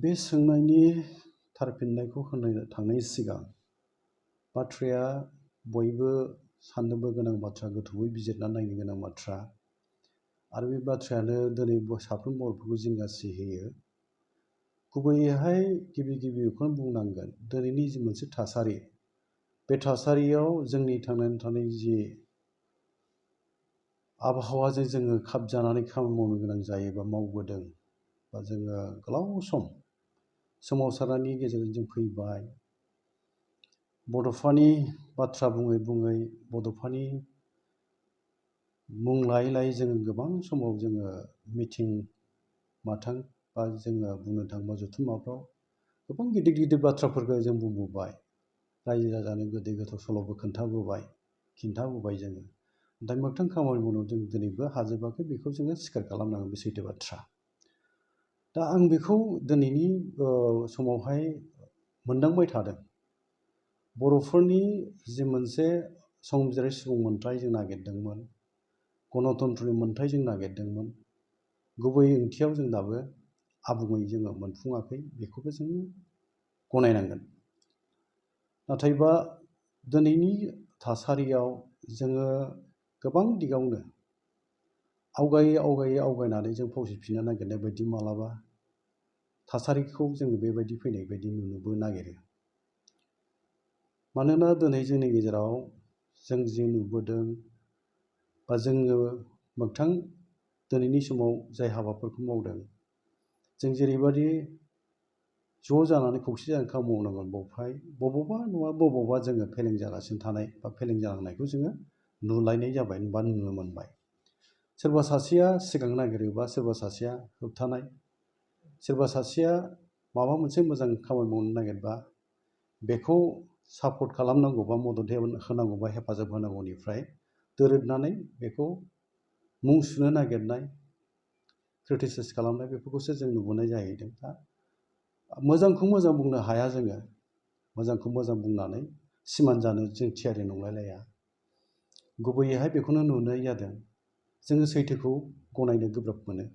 बे सोंनायनि थारफिननायखौ होनो थांनायनि सिगां बाथ्राया बयबो साननोबो गोनां बाथ्रा, गोथौयै बिजिरना नायनो गोनां बाथ्रा आरो बे बाथ्रायानो दिनै साफ्रोम बर'फोरखौ जिंगासिहोयो। गुबैयैहाय गिबि बेखौनो बुंनांगोन, दिनैनि जि मोनसे थासारि, बे थासारियाव जोंनि थांनानै थानाय जि आबहावाजों जोङो खाबजानानै खामानि मावनो गोनां जायो बा मावबोदों, बा जोङो गोलाव सम सोमावसारनायनि गेजेरजों जों फैबाय। बड'फानि बाथ्रा बुङै बुङै बड'फानि मुं लायै लायै जोङो गोबां समाव जोङो मिथिं माथां बा जोङो बुंनो थाङोबा जथुम्माफ्राव गोबां गिदिर गिदिर बाथ्राफोरखौ जों बुंबोबाय, रायजो राजानो गोदै गोथौ सल'बो खिन्थाबोबाय जोङो। नाथाय मोगथां खामानि मावनायाव जों दिनैबो हाजोबाखै, बेखौ जोङो स्वीकार खालामनांगोन, बे सैथो बाथ्रा। दा आं बेखौ दिनैनि समावहाय मोनदांबाय थादों। बर'फोरनि जि मोनसे संबिजिरारि सुबुं मोनथाय जों नागिरदोंमोन, गणतन्त्रनि मोनथाय जों नागिरदोंमोन, गुबै ओंथियाव जों दाबो आबुङै जोङो मोनफुङाखै, बेखौबो जोङो गनायनांगोन। नाथायबा दिनैनि थासारियाव जोङो गोबां दिगावनो आवगायनानै जों फावसायफिननो नागिरनाय बायदि मालाबा थासारिखौ जोङो बेबायदि फैनाय बायदि नुनोबो नागिरो। मानोना दिनै जोंनि गेजेराव जों जि नुबोदों बा जोङो मोगथां दिनैनि समाव जाय हाबाफोरखौ मावदों, जों जेरैबायदि ज' जानानै खौसे जानानै खामानि मावनांगोन, बेवहाय बबावबा नङा बबावबा जोङो फेलें जागासिनो थानाय बा फेलें जालांनायखौ जोङो नुलायनाय जाबाय बा नुनो मोनबाय। सोरबा सासेया सिगां नागिरोबा सोरबा सासेया होबथानाय, सोरबा सासेया माबा मोनसे मोजां खामानि मावनो नागिरबा बेखौ सापर्ट खालामनांगौ बा मदद होनांगौ बा हेफाजाब होनांगौनिफ्राय दोरोदनानै बेखौ मुं सुनो नागिरनाय, क्रिटिसाइज खालामनाय, बेफोरखौसो जों नुबोनाय जाहैदों। दा मोजांखौ मोजां बुंनो हाया जोङो, मोजांखौ मोजां बुंनानै सिमान जानो जों थियारि नंलायलाया। गुबैयैहाय बेखौनो नुनाय जादों, जोङो सैथोखौ गनायनो गोब्राब मोनो,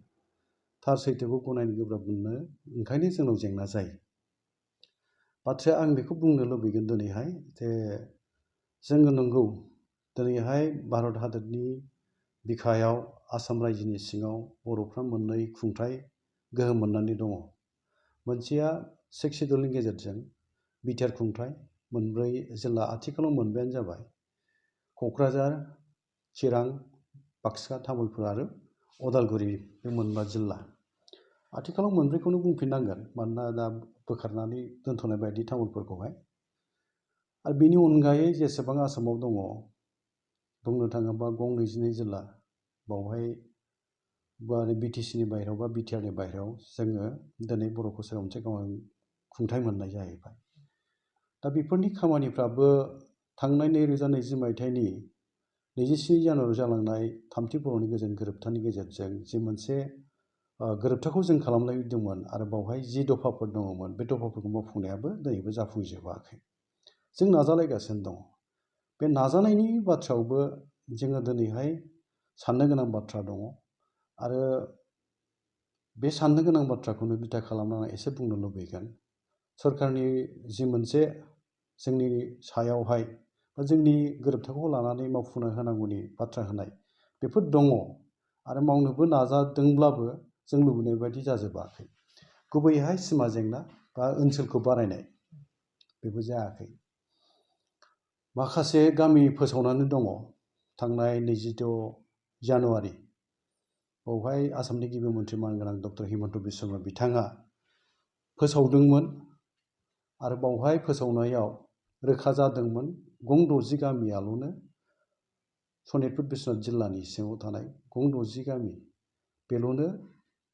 थार सैथोखौ गनायनो गोब्राब मोनो, ओंखायनो जोंनाव जेंना जायो। बाथ्राया आं बेखौ बुंनो लुबैगोन दिनैहाय, जे जोङो नंगौ दिनैहाय भारत हादरनि बिखायाव आसाम रायजोनि सिङाव बर'फ्रा मोननै खुंथाय गोहो मोननानै दङ। मोनसेया 6 सिडुलनि गेजेरजों बिटिआर खुंथाय, मोनब्रै जिल्ला, आथिखालाव मोनबायानो जाबाय, क'क्राझार, चिरां, बाक्सा, तामुलपुर आरो अदालगुरि, बे मोनबा जिल्ला। आथिखालाव मोनब्रैखौनो बुंफिननांगोन, मानोना दा बोखारनानै दोनथ'नाय बायदि तामुलपुरखौहाय। आरो बेनि अनगायै जेसेबां आसामाव दङ, बुंनो थाङोबा गं 22 जिल्ला, बावहाय बिटिसिनि बाहेरायाव बा बिटिआरनि बाहेरायाव जोङो दिनै बर' कसारियाव मोनसे खुंथाय मोननाय जाहैबाय। दा बेफोरनि खामानिफ्राबो थांनाय 2020 मायथाइनि 27 जानुवारियाव जालांनाय थामथि बर'नि गोजोन गोरोबथानि गेजेरजों जि मोनसे गोरोबथाखौ जों खालामलायदोंमोन आरो बावहाय 10 दफाफोर दङमोन, बे दफाफोरखौ मावफुंनायाबो दिनैबो जाफुंजोबाखै। जों नाजालायगासिनो दङ। बे नाजानायनि बाथ्रायावबो जोङो दिनैहाय साननो गोनां बाथ्रा दङ। आरो बे साननो गोनां बाथ्राखौनो बिथा खालामनानै एसे बुंनो लुबैगोन। सरकारनि जि मोनसे जोंनि सायावहाय बा जोंनि गोरोबथाखौ लानानै मावफुंना होनांगौनि बाथ्रा होनाय, बेफोर दङ आरो मावनोबो नाजादोंब्लाबो जों लुबैनाय बायदि जाजोबाखै। गुबैयैहाय सिमा जेंना बा ओनसोलखौ बारायनाय, बेबो जायाखै। माखासे गामि फोसावनानै दङ। थांनाय 26 जानुवारि बावहाय आसामनि गिबि मन्थ्रि मानगोनां डक्टर हिमन्त बिश्व शर्मा बिथाङा फोसावदोंमोन आरो बावहाय फोसावनायाव रोखा जादोंमोन गं 60 गामियाल'नो सनितपुर बिश्वनाथ जिल्लानि सिङाव थानाय गं 60 गामि बेल'नो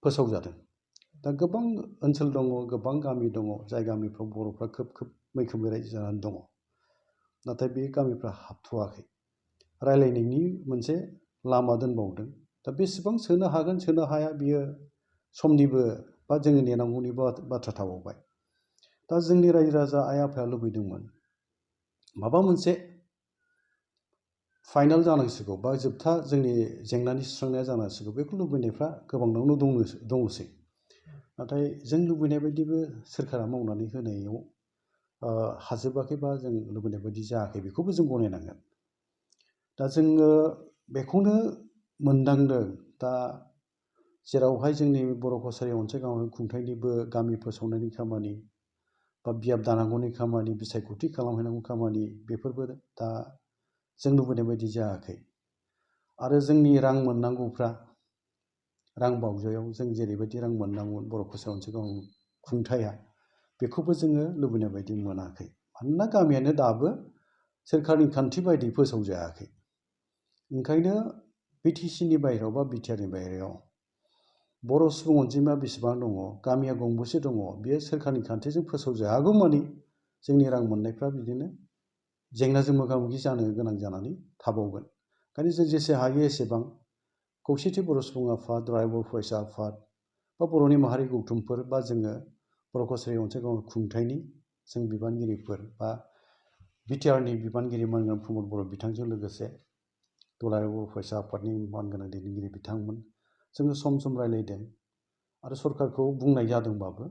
फोसावजादों। दा गोबां ओनसोल दङ, गोबां गामि दङ, जाय गामिफ्राव बर'फ्रा खोब मैखोमै रायजो जानानै दङ। नाथाय बे गामिफ्रा हाबथ'वाखै, रायलायनायनि मोनसे लामा दोनबावदों। दा बेसेबां सोनो हागोन सोनो हाया, बियो समनिबो बा जोङो नेनांगौनिबो बाथ्रा थाबावबाय। दा जोंनि रायजो राजा आइ आफाया लुबैदोंमोन माबा मोनसे फाइनाल जानांसिगौ बा जोबथा जोंनि जेंनानि सुस्रांनाया जानांसिगौ, बेखौ लुबैनायफ्रा गोबांनावनो दङसै। नाथाय जों लुबैनाय बायदिबो सोरखारा मावनानै होनायाव हाजोबाखैबा जों लुबैनाय बायदि जायाखै बेखौबो जों गनायनांगोन। दा जोङो बेखौनो मोनदांदों दा जेरावहाय जोंनि बर' कसारि अनसाय खुंथायनिबो गामि फोसावनायनि खामानि बा बियाब दानांगौनि खामानि बिसायख'थि खालामहैनांगौ खामानि बेफोरबो दा जों लुबैनाय बायदि जायाखै। आरो जोंनि रां मोननांगौफ्रा रां बावजायाव जों जेरैबायदि रां मोननांगौमोन बर' कसारि अनसाय खुंथाया बेखौबो जोङो लुबैनाय बायदि मोनाखै। मानोना गामियानो दाबो सोरखारनि खान्थि बायदि फोसावजायाखै। ओंखायनो बिटिसिनि बाहेरायाव बा बिटिआरनि बाहेरायाव बर' सुबुं अनजिमा बेसेबां दङ, गामिया गंबेसे दङ, बेयो सोरखारनि खान्थिजों फोसावजायागौमानि जोंनि रां मोननायफ्रा बिदिनो जेंनाजों मोगा मोगि जानो गोनां जानानै थाबावगोन। ओंखायनो जों जेसे हायो एसेबां खौसेथि बर' सुबुं आफाद, दुलाराय बर' फरायसा आफाद बा बर'नि माहारि गौथुमफोर बा जोङो बर' कसारि अनसाय खुंथायनि जों बिबानगिरिफोर बा बिटिआरनि बिबानगिरि मानगोनां प्रमद बर' बिथांजों लोगोसे दुलाराय बर' फरायसा आफादनि मानगोनां दैदेनगिरि बिथांमोन जोङो सम सम रायलायदों आरो सरकारखौ बुंनाय जादोंबाबो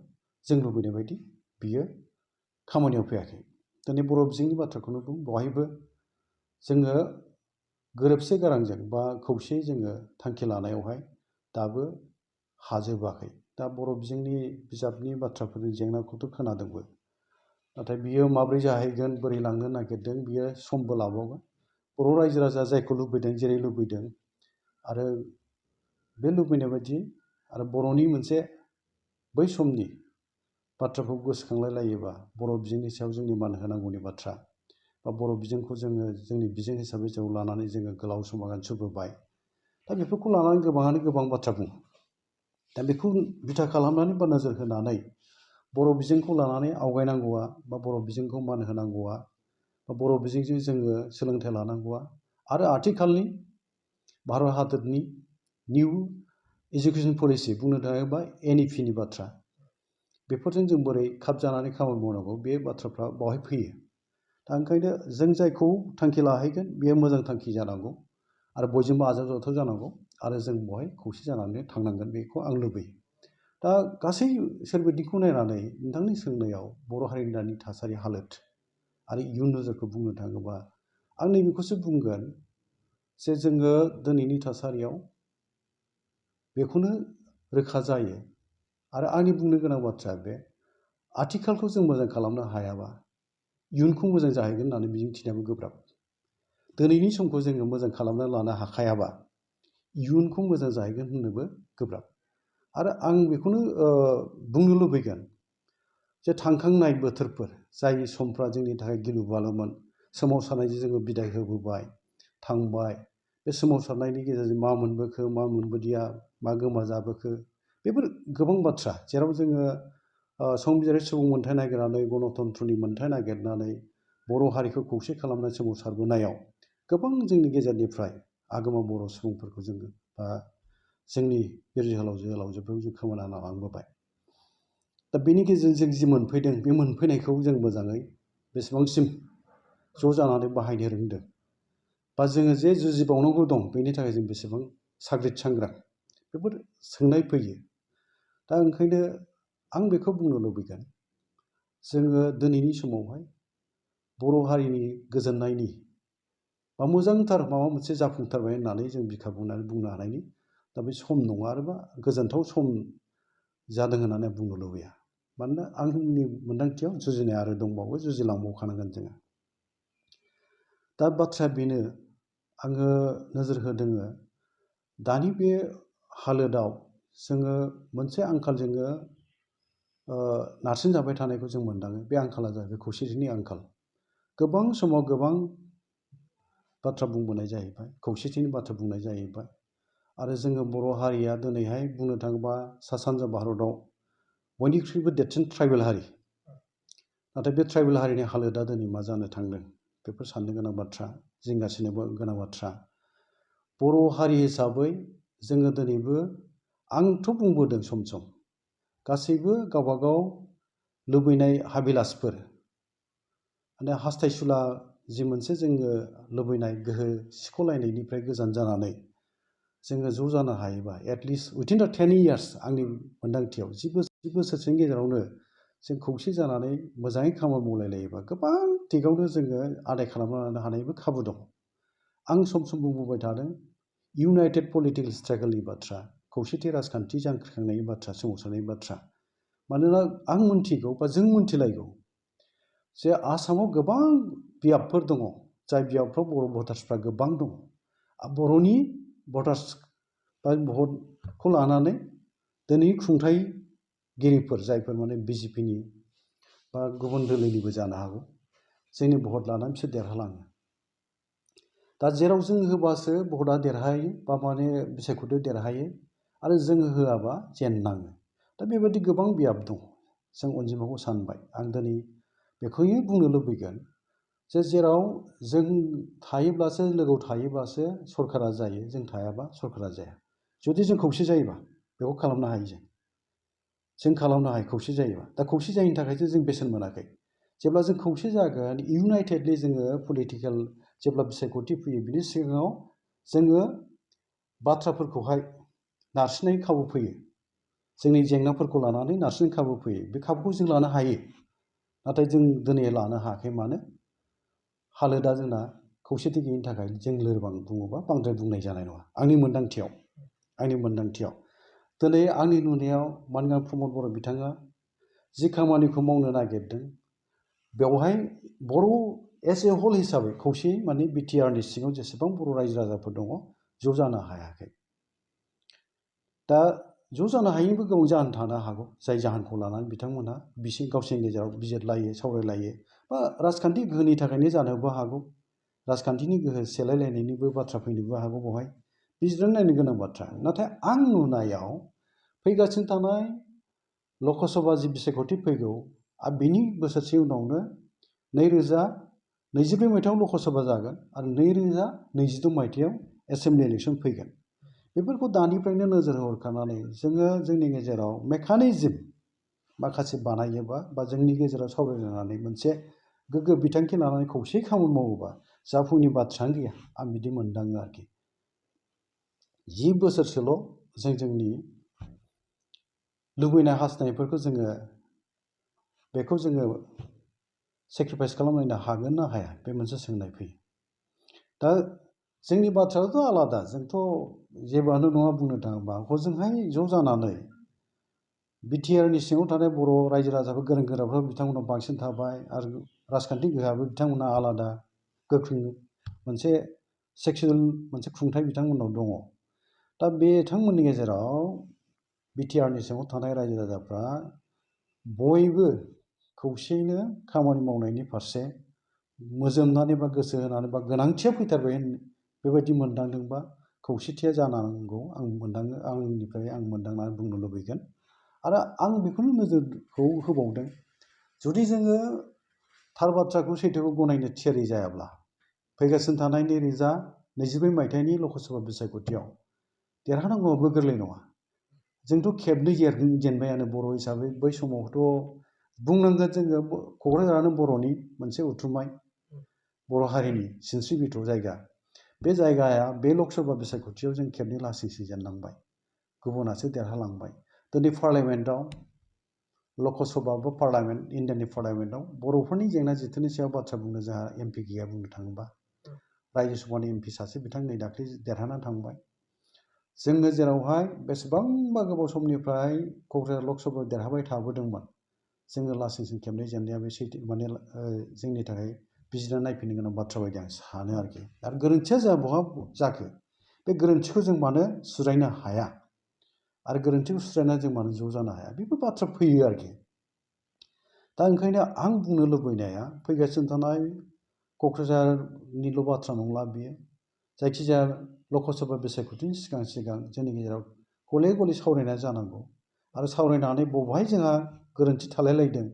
जों लुबैनाय बायदि बियो खामानियाव फैयाखै। दिनै बर' बिजोंनि बाथ्राखौनो बुं, बेवहायबो जोङो गोरोबसे गारांजों बा खौसेयै जोङो थांखि लानायावहाय दाबो हाजोबाखै। दा बर' बिजोंनि बिजाबनि बाथ्राफोरनि जेंनाखौथ' खोनादोंबो, नाथाय बियो माब्रै जाहैगोन, बोरै लांनो नागिरदों, बियो समबो लाबावगोन। बर' रायजो राजा जायखौ लुबैदों, जेरै लुबैदों आरो बे लुबैनाय बायदि आरो बर'नि मोनसे बै समनि बाथ्राखौ गोसोखांलाय लायोबा बर' बिजोंनि सायाव जोंनि मान होनांगौनि बाथ्रा बा बर' बिजोंखौ जोङो जोंनि बिजों हिसाबै जौ लानानै जोङो गोलाव समागान सुरबोबाय। दा बेफोरखौ लानानै गोबाङानो गोबां बाथ्रा बुङो। दा बेखौ बिथा खालामनानै बा नोजोर होनानै बर' बिजोंखौ लानानै आवगायनांगौआ बा बर' बिजोंखौ मान होनांगौआ बा बर' बिजोंजों जोङो सोलोंथाइ लानांगौआ आरो आथिखालनि भारत हादरनि निउ एजुकेसन पलिसि बुंनो थाङोबा NEP-नि बाथ्रा, बेफोरजों जों बोरै खाब जानानै खामानि मावनांगौ बे बाथ्राफ्रा बावहाय फैयो। दा ओंखायनो जों जायखौ थांखि लाहैगोन बेयो मोजां थांखि जानांगौ आरो बयजोंबो आजावजाथाव जानांगौ आरो जों बेवहाय खौसे जानानै थांनांगोन, बेखौ आं लुबैयो। दा गासै सोरबिथिंखौ नायनानै नोंथांनि सोंनायाव बर' हारिनि दानि थासारि हालोद आरो इयुन नोजोरखौ बुंनो थाङोबा आं नैबेखौसो बुंगोन जे जोङो दिनैनि थासारियाव बेखौनो रोखा जायो आरो आंनि बुंनो गोनां बाथ्राया बे, आथिखालखौ जों मोजां खालामनो हायाबा इयुनखौ मोजां जाहैगोन होननानै मिजिंथिनायाबो गोब्राब। दिनैनि समखौ जोङो मोजां खालामना लानो हाखायाबा इयुनखौ मोजां जाहैगोन होननोबो गोब्राब। आरो आं बेखौनो बुंनो लुबैगोन जे थांखांनाय बोथोरफोर जाय समफ्रा जोंनि थाखाय गिलु बालुमोन, सोमावसारनायजों जोङो बिदाय होबोबाय थांबाय, बे सोमावसारनायनि गेजेरजों मा मोनबोखो, मा मोनबोदिया, मा गोमाजाबोखो, बेफोर गोबां बाथ्रा जेराव जोङो संबिजिरारि सुबुं मोनथाय नागिरनानै गणतन्त्रनि मोनथाय नागिरनानै बर' हारिखौ खौसे खालामनाय सोमावसारबोनायाव गोबां जोंनि गेजेरनिफ्राय आगोमा बर' सुबुंफोरखौ जोङो बा जोंनि बिर जोहोलावजोफोरखौ जों खोमाना लांबोबाय। दा बेनि गेजेरजों जों जि मोनफैदों बे मोनफैनायखौ जों मोजाङै बेसेबांसिम ज' जानानै बाहायनो रोंदों बा जोङो जे जुजिबावनांगौ दं बेनि थाखाय जों बेसेबां साग्रिद सांग्रां, बेफोर सोंनाय फैयो। दा ओंखायनो आं बेखौ बुंनो लुबैगोन जोङो दिनैनि समावहाय बर' हारिनि गोजोननायनि बा मोजांथार माबा मोनसे जाफुंथारबाय होननानै जों बिखा बुंनानै बुंनो हानायनि दा बे सम नङा आरोबा गोजोनथाव सम जादों होननानै बुंनो लुबैया। मानोना आंनि मोन्दांथियाव जुजिनाय आरो दंबावो, जुजिलांबावखानांगोन जोङो। दा बाथ्राया बेनो, आङो नोजोर होदों दानि बे हालोदाव जोङो मोनसे आंखाल जोङो नारसिनजाबाय थानायखौ जों मोनदाङो। बे आंखाला जाहैबाय खौसेथिनि आंखाल। गोबां समाव गोबां बाथ्रा बुंबोनाय जाहैबाय, खौसेथिनि बाथ्रा बुंनाय जाहैबाय आरो जोङो बर' हारिया दिनैहाय बुंनो थाङोबा सा सानजा भारताव बयनिख्रुइबो देरसिन ट्राइबेल हारि। नाथाय बे ट्राइबेल हारिनि हालोदा दिनै मा जानो थांदों, बेफोर साननो गोनां बाथ्रा, जिंगासिनोबो गोनां बाथ्रा। बर' हारि हिसाबै जोङो दिनैबो, आंथ' बुंबोदों सम सम, गासैबो गावबागाव लुबैनाय हाबिलासफोर माने हास्थायसुला जि मोनसे जोङो लुबैनाय गोहो सिख'लायनायनिफ्राय गोजान जानानै जोङो ज' जानो हायोबा एटलिस्ट उइथिन दा 10 years आंनि मोन्दांथियाव 10 बोसोर बोसोरसेनि गेजेरावनो जों खौसे जानानै मोजाङै खामानि मावलायलायोबा गोबां दिगावनो जोङो आदाय खालामना लानो हानायबो खाबु दं। आं सम सम बुंबोबाय थादों इउनाइटेड पलिटिकेल स्ट्रागलनि बाथ्रा, खौसेथि राजखान्थि जांख्रिखांनायनि बाथ्रा, सोमावसारनायनि बाथ्रा। मानोना आं मोनथिगौ बा जों मोनथिलायगौ जे आसामाव गोबां बियाबफोर दङ, जाय बियाबफ्राव बर' भटार्सफ्रा गोबां दङ। बर'नि भटार्स बा भटखौ लानानै दिनै खुंथायगिरिफोर जायफोर माने बिजेपिनि बा गुबुन दोलोनिबो जानो हागौ, जोंनि भट लानानै बिसोर देरहालाङो। दा जेराव जों होबासो भटआ देरहायो बा माने बिसायख'थियाव देरहायो आरो जोङो होआबा जेननाङो। दा बेबायदि गोबां बियाब दङ। जों अनजिमाखौ सानबाय। आं दिनै बेखौनो बुंनो लुबैगोन जे जेराव जों थायोब्लासो, लोगोआव थायोब्लासो सरकारा जायो, जों थायाबा सरकारा जाया। जुदि जों खौसे जायोबा बेखौ खालामनो हायो। जों खालामनो हायो खौसे जायोबा। दा खौसे जायैनि थाखायसो जों बेसेन मोनाखै। जेब्ला जों खौसे जागोन, इउनाइटेडलि जोङो पलिटिकेल जेब्ला बिसायख'थि फैयो, बिनि सिगाङाव जोङो बाथ्राफोरखौहाय नारसिननायनि खाबु फैयो। जोंनि जेंनाफोरखौ लानानै नारसिननायनि खाबु फैयो। बे खाबुखौ जों लानो हायो। नाथाय जों दिनै लानो हायाखै। मानो? हालोदा जोंना खौसेथि गैयिनि थाखाय जों लोरबां बुङोबा बांद्राय बुंनाय जानाय नङा। आंनि मोनदांथियाव दिनै आंनि नुनायाव मानगां प्रमद बर' बिथाङा जि खामानिखौ मावनो नागिरदों, बेवहाय बर' एज ए हल हिसाबै खौसेयै माने बिटिआरनि सिङाव जेसेबां बर' रायजो राजाफोर दङ ज' जानो हायाखै। दा ज' जानो हायैनिबो गोबां जाहोन थानो हागौ, जाय जाहोनखौ लानानै बिथांमोनहा गावसोरनि गेजेराव बिजिरलायो, सावरायलायो, बा राजखान्थि गोहोनि थाखायनो जानोबो हागौ। राजखान्थिनि गोहो सेलायलायनायनिबो बाथ्रा फैनोबो हागौ। बेवहाय बिजिरनानै नायनो गोनां बाथ्रा। नाथाय आं नुनायाव फैगासिनो थानाय लकसभा जि बिसायख'थि फैगौ, बिनि बोसोरसे उनावनो 2024 मायथाइयाव लकसभा जागोन आरो 2026 मायथाइयाव एसेम्बलि इलेक्सन फैगोन। बेफोरखौ दानिफ्रायनो नोजोर होखानानै जोङो जोंनि गेजेराव मेकानिजम माखासे बानायोबा बा जोंनि गेजेराव सावरायलायनानै मोनसे गोग्गो बिथांखि लानानै खौसे खामानि मावोबा जाफुंनि बाथ्रायानो गैया। आं बिदि मोनदाङो आरोखि। 10 बोसोरसोल' जों जोंनि लुबैनाय हास्थायनायफोरखौ जोङो सेक्रिफाइस खालामलायनो हागोन ना हाया, बे मोनसे सोंनाय फैयो। दा जोंनि बाथ्रायाथ' आलादा। जोंथ' जेबोआनो नङा बुंनो थाङोबा। हजोंहाय ज' जानानै बिटिआरनि सिङाव थानाय बर' रायजो राजाफोर गोरों गोराफ्रा बिथांमोनाव बांसिन थाबाय आरो राजखान्थि गोहोआबो बिथांमोना आलादा गोख्रों मोनसे सेक्सुयेल मोनसे खुंथाय बिथांमोनाव दङ। दा बिथांमोननि गेजेराव बिटिआरनि सिङाव थानाय रायजो राजाफ्रा बयबो खौसेयैनो खामानि मावनायनि फारसे मोजोमनानै बा गोसो होनानै बा गोनांथिया फैथारबाय बेबायदि मोनदांदोंबा खौसेथिया जानांगौ। आं मोनदाङो, आंनिफ्राय आं मोनदांनानै बुंनो लुबैगोन। आरो आं बेखौनो नोजोरखौ होबावदों, जुदि जोङो थार बाथ्राखौ सैथोखौ गनायनो थियारि जायाब्ला फैगासिनो थानाय 2024 मायथाइनि लकसभा बिसायख'थियाव देरहानांगौआबो गोरलै नङा। जोंथ' खेबनै जेनबायानो बर' हिसाबै। बै समावथ' बुंनांगोन जोङो क'क्राझारानो बर'नि मोनसे उथुमाय, बर' हारिनि सिनस्रि बिथा जायगा। बे जायगाया बे लकसभा बिसायख'थियाव जों खेबनै लासैसो जेननांबाय, गुबुनासो देरहालांबाय। दिनै पार्लियामेन्टआव, लकसभा बा पार्लियामेन्ट, इन्डियानि पार्लियामेन्टआव बर'फोरनि जेंना जेथोनि सायाव बाथ्रा बुंनो जोंहा एमपि गैया बुंनो थाङोबा। रायजो सभानि एमपि सासे बिथां नै दाख्लै देरहानानै थांबाय। जोङो जेरावहाय बेसेबांबा गोबाव समनिफ्राय क'क्राझार लकसभायाव देरहाबाय थाबोदोंमोन, जोङो लासैसिन खेबनै जेननाया बे सैथो माने जोंनि थाखाय बिजिरना नायफिननो गोनां बाथ्रा बायदि आं सानो आरोखि। आरो गोरोन्थिया जोंहा बहा जाखो, बे गोरोन्थिखौ जों मानो सुद्रायनो हाया आरो गोरोन्थिखौ सुद्रायनानै जों मानो ज' जानो हाया, बेफोर बाथ्रा फैयो आरोखि। दा ओंखायनो आं बुंनो लुबैनाया फैगासिनो थानाय क'क्राझारनिल' बाथ्रा नंला बियो। जायखिजाया लकसभा बिसायख'थिनि सिगां जोंनि गेजेराव गले गले सावरायनाया जानांगौ। आरो सावरायनानै बबेहाय जोंहा गोरोन्थि थालायलायदों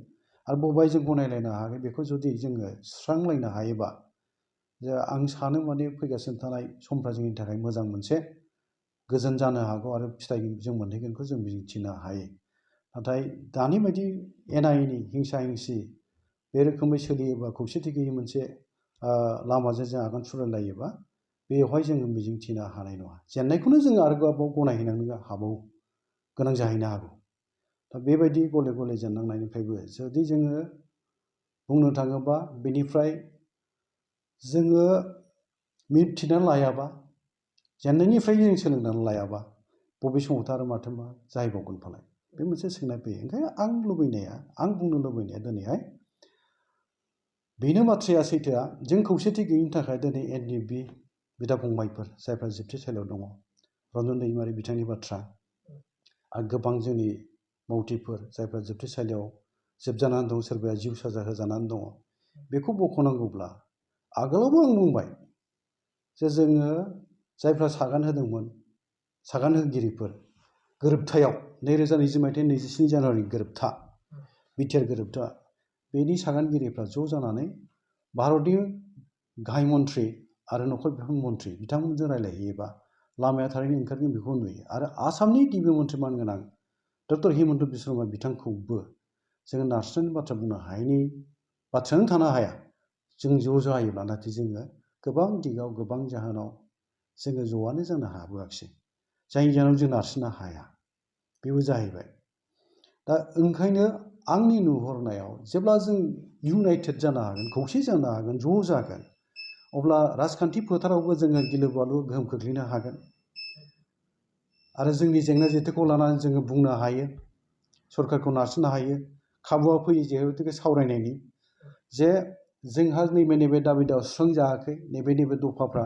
आरो बबेहाय जों गनायलायनो हायाखै, बेखौ जुदि जोङो सुस्रांलायनो हायोबा आं सानो माने फैगासिनो थानाय समफ्रा जोंनि थाखाय मोजां मोनसे गोजोन जानो हागौ आरो फिथाइ जों मोनहैगोनखौ जों मिजिंथिनो हायो। नाथाय दानि बायदि एना एनि हिंसा हिंसि बे रोखोमै सोलियोबा, खौसेथि गैयै मोनसे लामाजों जों आगान सुरलायोबा, बेवहाय जोङो मिजिंथिनो हानाय नङा। जेननायखौनो जोङो आरोबाव गनायहैनांनो हाबावो, गोनां जाहैनो हागौ। दा बेबायदि गले गले जेननांनायनिफ्रायबो जुदि जोङो बुंनो थाङोबा बेनिफ्राय जोङो मिथिनानै लायाबा जेननायनिफ्रायनो जों सोलोंनानै लायाबा बबे समावथ' आरो माथो मा जाहैबावगोन फालाय बे मोनसे सोंनाय फैयो। ओंखायनो आं बुंनो लुबैनाया दिनैहाय बेनो बाथ्राया सैथोआ जों खौसेथि गैयिनि थाखाय दिनै NDP बिदा फंबायफोर जायफ्रा जोबथेसालियाव दङ रन्जन दैमारि बिथांनि बाथ्रा आरो गोबां जोंनि मावथिफोर जायफ्रा जोबथेसालियाव जोबजानानै दं सोरबाया जिउ साजा होजानानै दङ बेखौ बख'नांगौब्ला आगोलावबो आं बुंबाय जे जोङो जायफ्रा सागान होदोंमोन सागान होगिरिफोर गोरोबथायाव 2020 मायथाइनि 27 जानुवारि गोरोबथा बिटिआर गोरोबथा बेनि सागानगिरिफ्रा ज' जानानै भारतनि गाहाय मन्थ्रि आरो नखर बिफान मन्थ्रि बिथांमोनजों रायलायहैयोबा लामाया थारैनो ओंखारगोन बेखौ नुयो। आरो आसामनि गिबि मन्थ्रि मानगोनां डक्टर हिमन्त बिश्व शर्मा बिथांखौबो जोङो नारसिननायनि बाथ्रा बुंनो हायैनि बाथ्रायानो थानो हाया जों ज' जायोब्ला। नाथाय जोङो गोबां दिगाव गोबां जाहोनाव जोङो ज'आनो जानो हाबोआखिसै जायनि जाहोनाव जों नारसिननो हाया बेबो जाहैबाय। दा ओंखायनो आंनि नुहुरनायाव जेब्ला जों इउनाइटेड जानो हागोन खौसे जानो हागोन ज' जागोन अब्ला राजखान्थि फोथारावबो जोङो गिलु बालु गोहोम खोख्लैनो हागोन आरो जोंनि जेंना जेथोखौ लानानै जोङो बुंनो हायो सरकारखौ नारसिननो हायो। खाबुआ फैयो जिहेतु सावरायनायनि जे जोंहा नैबे दाबि दावा सुस्रांजायाखै नैबे दफाफ्रा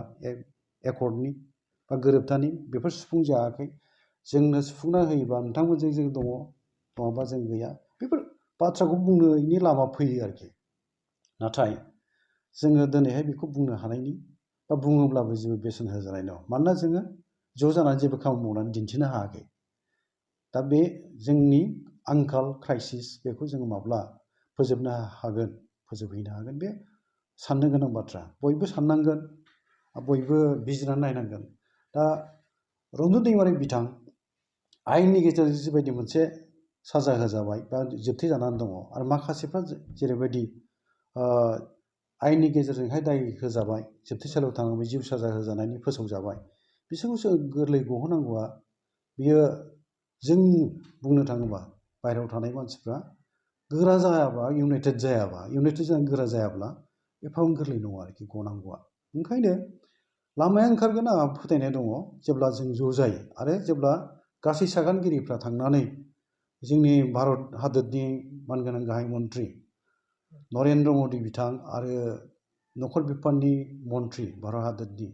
एकर्डनि बा गोरोबथानि बेफोर सुफुंजायाखै जोंनो सुफुंना होयोबा नोंथांमोनजों जों दङ नङाबा जों गैया बेफोर बाथ्राखौ बुंनायनि लामा फैयो आरोखि। नाथाय जोङो दिनैहाय बेखौ बुंनो हानायनि बा बुङोब्लाबो जेबो बेसेन होजानाय नङा मानोना जोङो ज' जानानै जेबो खामानि मावनानै दिन्थिनो हायाखै। दा बे जोंनि आंखाल क्राइसिस बेखौ जोङो माब्ला फोजोबनो हागोन फोजोबहैनो हागोन बे साननो गोनां बाथ्रा बयबो साननांगोन बयबो बिजिरनानै नायनांगोन। दा रन्जन दैमारि बिथां आयेननि गेजेरजों जिबायदि मोनसे साजा होजाबाय बा जोबथे जानानै दङ आरो माखासेफ्रा जेरैबायदि आयेननि गेजेरजोंहाय दाय होजाबाय जोबथेसालियाव थांनानै जिउ साजा होजानायनि फोसावजाबाय बिसोरखौ गोरलै गहोनांगौआ बियो जों बुंनो थाङोबा बायहेरायाव थानाय मानसिफ्रा गोरा जायाबा इउनाइटेड जानानै गोरा जायाब्ला एफाबां गोरलै नङा आरोखि गनांगौआ। ओंखायनो लामाया ओंखारगोन आंहा फोथायनाय दङ जेब्ला जों ज' जायो आरो जेब्ला गासै सागानगिरिफ्रा थांनानै जोंनि भारत हादरनि मानगोनां गाहाय मन्थ्रि नरेन्द्र मदि बिथां आरो नखर बिफाननि मन्थ्रि भारत हादरनि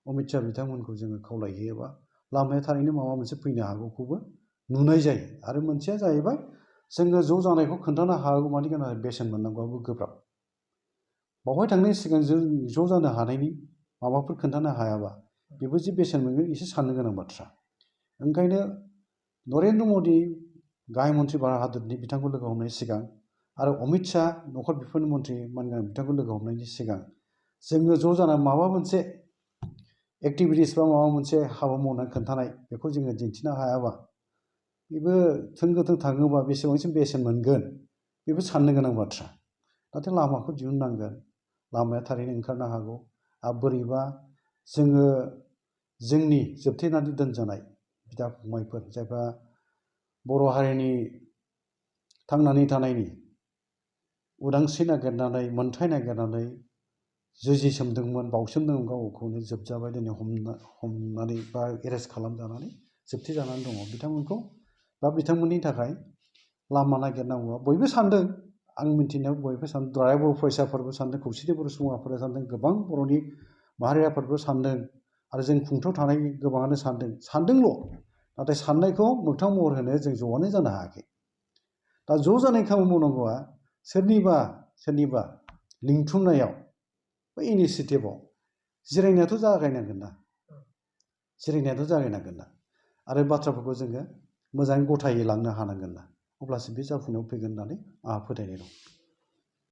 अमित शाह बिथांमोनखौ जोङो खावलायहैयोबा लामाया थारैनो माबा मोनसे फैनो हागौखौबो नुनाय जायो। आरो मोनसेया जाहैबाय जोङो ज' जानायखौ खोन्थानो हागौ मानि गोनां बेसेन मोननांगौआबो गोब्राब। बावहाय थांनायनि सिगां जों ज' जानो हानायनि माबाफोर खोन्थानो हायाबा बेबो जे बेसेन मोनगोन एसे साननो गोनां बाथ्रा। ओंखायनो नरेन्द्र मदि गाहाय मन्थ्रि भारत हादरनि बिथांखौ लोगो हमनायनि सिगां आरो अमित शाह नखर बिफाननि मन्थ्रि मानगोनां बिथांखौ लोगो हमनायनि सिगां जोङो ज' जानानै माबा मोनसे एक्टिभिटिस बा माबा मोनसे हाबा मावनानै खोन्थानाय बेखौ जोङो दिन्थिनो हायाबा बेबो थोंगोथों थाङोबा बेसेबांसिम बेसेन मोनगोन बेबो साननो गोनां बाथ्रा। नाथाय लामाखौ दिहुननांगोन लामाया थारैनो ओंखारनो हागौ आरो बोरैबा जोङो जोंनि जोबथेनानै दोनजानाय बिदा फंबायफोर जायफ्रा बर' हारिनि थांनानै थानायनि उदांस्रि नागिरनानै मोन्थाइ नागिरनानै जुजिसोमदोंमोन बावसोमदोंमोन गावखौनो जोबजाबाय दिनै हमनानै बा एरेस्ट खालामजानानै जोबथे जानानै दङ बिथांमोनखौ बा बिथांमोननि थाखाय लामा नागिरनांगौआ बयबो सानदों। आं मिन्थिनायाव बयबो सानदों द्राय बर' फरायसाफोरबो सानदों खौसेथि बर' सुबुंआफोरा सानदों गोबां बर'नि माहारि आफादबो सानदों आरो जों खुंथायाव थानाय गोबाङानो सानदोंल' नाथाय साननायखौ मोगथां महर होनो जों ज'आनो जानो हायाखै। दा ज' जानाय खामानि मावनांगौआ सोरनिबा लिंथुमनायाव बा इनिसियेटिभआव जिरायनायाथ' जागायनांगोन ना आरो बाथ्राफोरखौ जोङो मोजाङै गथायै लांनो हानांगोन ना अब्लासो बे जाफुंनायाव फैगोन होननानै आंहा फोथायनाय दं।